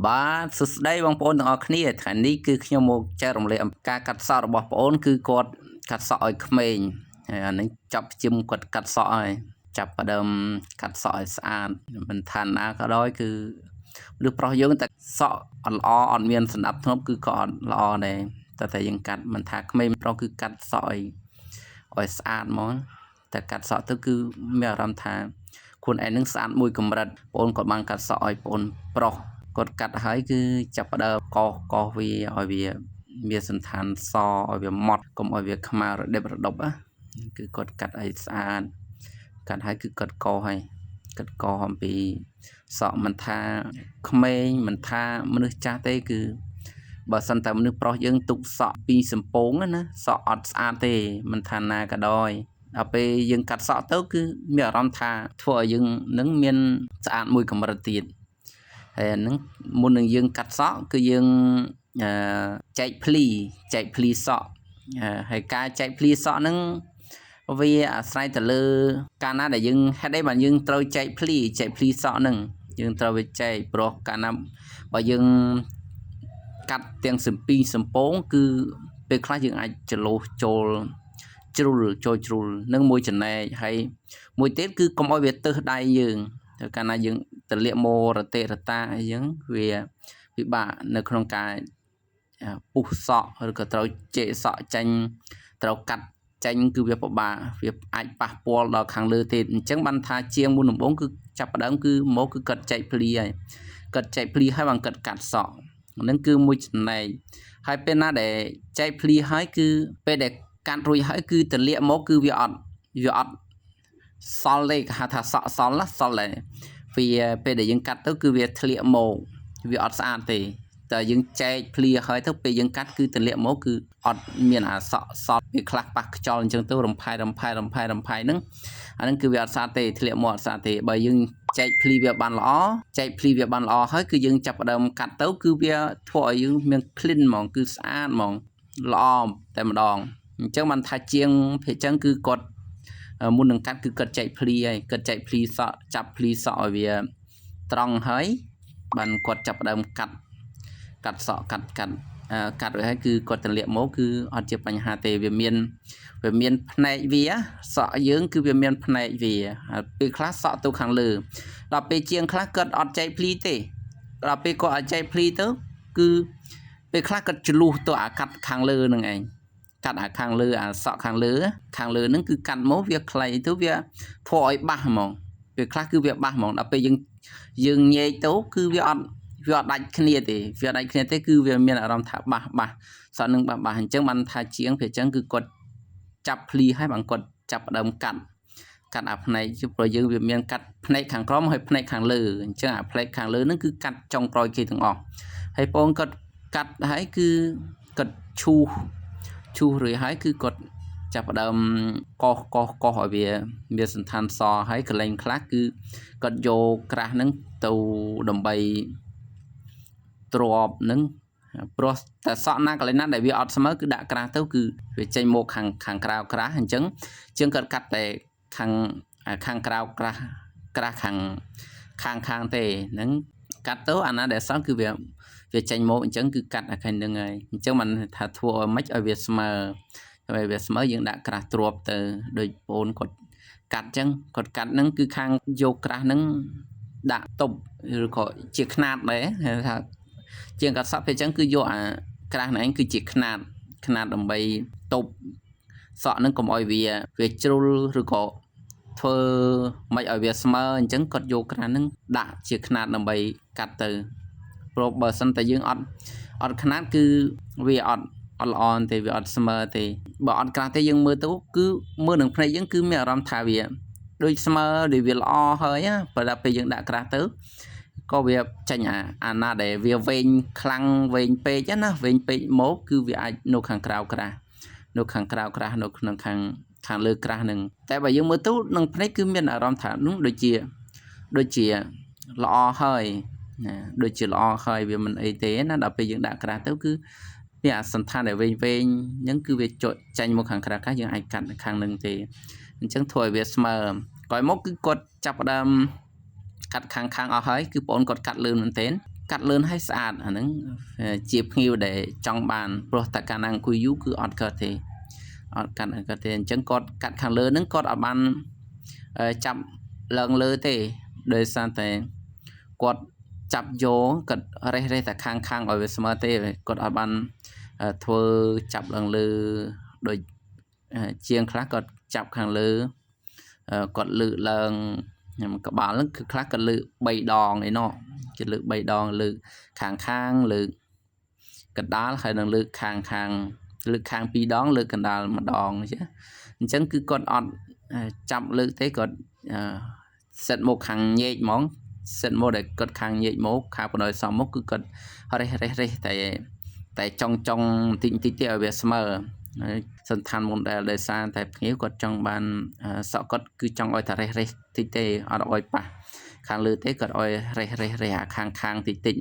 បាទសួស្តីបងប្អូនទាំងអស់គ្នាថ្ងៃនេះគឺខ្ញុំមកចែករំលែកអំពីការកាត់សក់របស់ប្អូនគឺគាត់កាត់សក់ឲ្យក្មេងហើយអានេះចាប់ជិមគាត់កាត់សក់ហើយចាប់ផ្ដើមកាត់សក់ឲ្យស្អាតមិនថាណាក៏ដោយគឺមនុស្សប្រុសយើងតែសក់អត់ល្អអត់មានសណ្ដាប់ធ្នាប់គឺក៏អត់ល្អដែរតែយើងកាត់មិនថាក្មេងប្រុសគឺកាត់សក់ឲ្យស្អាតហ្មងតែកាត់សក់ទៅគឺមានអារម្មណ៍ថាខ្លួនឯងនឹងស្អាតមួយកម្រិតបងអូនគាត់បានកាត់សក់ឲ្យបងអូនប្រុសគាត់កាត់ហើយគឺចាប់ផ្ដើមកោសកោសវាឲ្យវាមានសន្តានសឲ្យវាម៉ត់កុំឲ្យវាខ្មៅរដិបរដុបណាគឺគាត់កាត់ឲ្យស្អាតកាត់ហើយគឺគាត់កោសហើយគាត់កោសអំពីសក់មិនថាក្មេងមិនថាមនុស្សចាស់ទេគឺបើសិនតែមនុស្សប្រុសយើងទុកសក់ពីសំពងណាសក់អត់ស្អាតទេមិនថាណាក៏ដោយដល់ពេលយើងកាត់សក់ទៅគឺមានអារម្មណ៍ថាធ្វើឲ្យយើងនឹងមានស្អាតមួយកម្រិតទៀតហើយអាហ្នឹងមុននឹងយើងកាត់សក់គឺយើងអឺចែកភ្លីចែកភ្លីសក់ហើយការចែកភ្លីសក់ហ្នឹងវាអាស្រ័យទៅលើកាលណាដែលយើងហេតុអីបានយើងត្រូវចែកភ្លីចែកភ្លីសក់ហ្នឹងយើងត្រូវវាចែកព្រោះកាលណាបើយើងកាត់ទាំងសំពីងសំពងគឺពេលខ្លះយើងអាចចលោះចូលជ្រុលចូលជ្រុលនឹងមួយចំណែកហើយមួយទៀតគឺកុំឲ្យវាទើសដៃយើងតែកាលណាយើងទលាកមករតិរតាអីចឹងវាពិបាកនៅក្នុងការពុះសក់ឬក៏ត្រូវជែកសក់ចេញត្រូវកាត់ចេញគឺវាពិបាកវាអាចប៉ះពាល់ដល់ខាងលើទៀតអញ្ចឹងបានថាជាងមុនដំបូងគឺចាប់ផ្ដើមគឺមកគឺកាត់ចែកភ្លីហើយកាត់ចែកភ្លីហើយបានកាត់កាត់សក់ហ្នឹងគឺមួយចំណែកហើយពេលណាដែលចែកភ្លីហើយគឺពេលដែលកាត់រួចហើយគឺទលាកមកគឺវាអត់សល់ទេគេហៅថាសក់សល់ណាសល់ដែរវាពេលដែលយើងកាត់ទៅគឺវាធ្លាក់មកវាអត់ស្អាតទេតែយើងចែកភ្លាហើយទៅពេលយើងកាត់គឺទលាកមកគឺអត់មានអាសក់សល់ពេលខ្លះប៉ះខ្យល់អញ្ចឹងទៅរំផែរំផែរំផែរំផែហ្នឹងអាហ្នឹងគឺវាអត់ស្អាតទេធ្លាក់មកអត់ស្អាតទេបើយើងចែកភ្លីវាបានល្អចែកភ្លីវាបានល្អហើយគឺយើងចាប់ផ្ដើមកាត់ទៅគឺវាធ្វើឲ្យយើងមាន clean ហ្មងគឺស្អាតហ្មងល្អតែម្ដងអញ្ចឹងបានថាជាងភាគចឹងគឺគាត់មុននឹងកាត់គឺគាត់ចែកភ្លីហើយគាត់ចែកភ្លីសក់ចាប់ភ្លីសក់ឲ្យវាត្រង់ហើយបានគាត់ចាប់ផ្ដើមកាត់កាត់សក់កាត់កាត់កាត់រួចហើយគឺគាត់ទម្លាក់មកគឺអត់ជាបញ្ហាទេវាមានផ្នែកវាសក់យើងគឺវាមានផ្នែកវាហើយពេលខ្លះសក់ទៅខាងលើដល់ពេលជាងខ្លះគាត់អត់ចែកភ្លីទេដល់ពេលគាត់អត់ចែកភ្លីទៅគឺពេលខ្លះគាត់ជ្លុះទៅអាកាត់ខាងលើនឹងឯងកាត់អាខាងលើអាសក់ខាងលើខាងលើហ្នឹងគឺកាត់មកវាខ្លីទៅវាធ្វើឲ្យបាសហ្មងពេលខ្លះគឺវាបាសហ្មងដល់ពេលយើងញែកទៅគឺវាអត់ដាច់គ្នាទេវាដាច់គ្នាទេគឺវាមានអារម្មណ៍ថាបាសបាសសក់នឹងបាសបាសអញ្ចឹងបានថាជាងពេលអញ្ចឹងគឺគាត់ចាប់ភ្លីហើយបានគាត់ចាប់ផ្ដើមកាត់កាត់អាផ្នែកព្រោះយើងវាមានកាត់ផ្នែកខាងក្រោមហើយផ្នែកខាងលើអញ្ចឹងអាផ្នែកខាងលើហ្នឹងគឺកាត់ចុងក្រោយគេទាំងអស់ហើយបងគាត់កាត់ហើយគឺគាត់ឈូសឈូសរួចហើយគឺគាត់ចាប់ផ្ដើមកោសកោសកោសឲ្យវាមានសន្តានសហើយកន្លែងខ្លះគឺគាត់យកក្រាស់ហ្នឹងទៅដើម្បីទ្របហ្នឹងព្រោះតែសក់ណាកន្លែងណាដែលវាអត់ស្មើគឺដាក់ក្រាស់ទៅគឺវាចេញមកខាងខាងក្រៅក្រាស់អញ្ចឹងជាងគាត់កាត់តែខាងខាងក្រៅក្រាស់ក្រាស់ខាងខាងខាងទេហ្នឹងកាត់ទៅអាណាដែលសល់គឺវាចេញមកអញ្ចឹងគឺកាត់អាខាងហ្នឹងហើយអញ្ចឹងមិនថាធ្វើឲ្យម៉េចឲ្យវាស្មើឲ្យវាស្មើយើងដាក់ក្រាស់ទ្របទៅដូចបងគាត់កាត់អញ្ចឹងគាត់កាត់ហ្នឹងគឺខាងយកក្រាស់ហ្នឹងដាក់តុបឬក៏ជាខ្នាតដែរថាជាងកាត់សក់ពេលអញ្ចឹងគឺយកអាក្រាស់ហ្នឹងឯងគឺជាខ្នាតខ្នាតដើម្បីតុបសក់ហ្នឹងកុំឲ្យវាជ្រុលឬក៏ធ្វើមិនឲ្យវាស្មើអញ្ចឹងគាត់យកក្រាស់ហ្នឹងដាក់ជាខ្នាតដើម្បីកាត់ទៅព្រោះបើសិនតែយើងអត់ខ្នាតគឺវាអត់ល្អទេវាអត់ស្មើទេបើអត់ក្រាស់ទេយើងមើលទៅគឺមើលនឹងភ្នែកយើងគឺមានអារម្មណ៍ថាវាដូចស្មើដូចវាល្អហើយណាបើដល់ពេលយើងដាក់ក្រាស់ទៅក៏វាចេញអាណាដែលវាវែងខ្លាំងវែងពេកណាវែងពេកមកគឺវាអាចនៅខាងក្រៅក្រាស់នៅខាងក្រៅក្រាស់នៅក្នុងខាងខាងលើក្រាស់ហ្នឹងតែបើយើងមើលទៅនឹងភ្នែកគឺមានអារម្មណ៍ថានោះដូចជាល្អហើយណាដូចជាល្អហើយវាមិនអីទេណាដល់ពេលយើងដាក់ក្រាស់ទៅគឺវាអាសន្តានដែលវែងវែងហ្នឹងគឺវាចេញមកខាងក្រៅក្រាស់យើងអាចកាត់ខាងហ្នឹងទេអញ្ចឹងធ្វើឲ្យវាស្មើក្រោយមកគឺគាត់ចាប់ផ្ដើមកាត់ខាងខាងអស់ហើយគឺបងគាត់កាត់លឿនមែនទែន កាត់លឿនហើយស្អាតអាហ្នឹងជាភ្ញៀវដែលចង់បានព្រោះតែកាលណាអង្គុយយូរគឺអត់កើតទេអត់កាត់អត់កើតទេអញ្ចឹងគាត់កាត់ខាងលើហ្នឹងគាត់អត់បានចាប់ឡើងលើទេដោយសារតែគាត់ចាប់យកគាត់រេះរេះតែខាងខាងឲ្យវាស្មើទេគាត់អត់បានធ្វើចាប់ឡើងលើដូចជាងខ្លះគាត់ចាប់ខាងលើគាត់លើកឡើងខ្ញុំក្បាលហ្នឹងគឺខ្លះគាត់លើក3ដងអីណោះគេលើក3ដងលើកខាងខាងលើកកណ្ដាលហើយនឹងលើកខាងខាងលើកខាង2ដងលើកកណ្ដាលម្ដងអញ្ចឹងអញ្ចឹងគឺគាត់អត់ចាប់លើកទេគាត់សិតមកខាងញែកហ្មងសិតមកដែលគាត់ខាងញែកមកខាងបណ្ដោយសំមកគឺគាត់រេះរេះរេះតែតែចុងចុងបន្តិចបន្តិចទេឲ្យវាស្មើសន្តានមុនដែលដោយសារតែភ្ញៀវគាត់ចង់បានសក់គាត់គឺចង់ឲ្យតែរេះរេះតិចទេអត់ឲ្យប៉ះខាងលើទេគាត់ឲ្យរេះរេះរេះអាខាងខាងតិចតិច។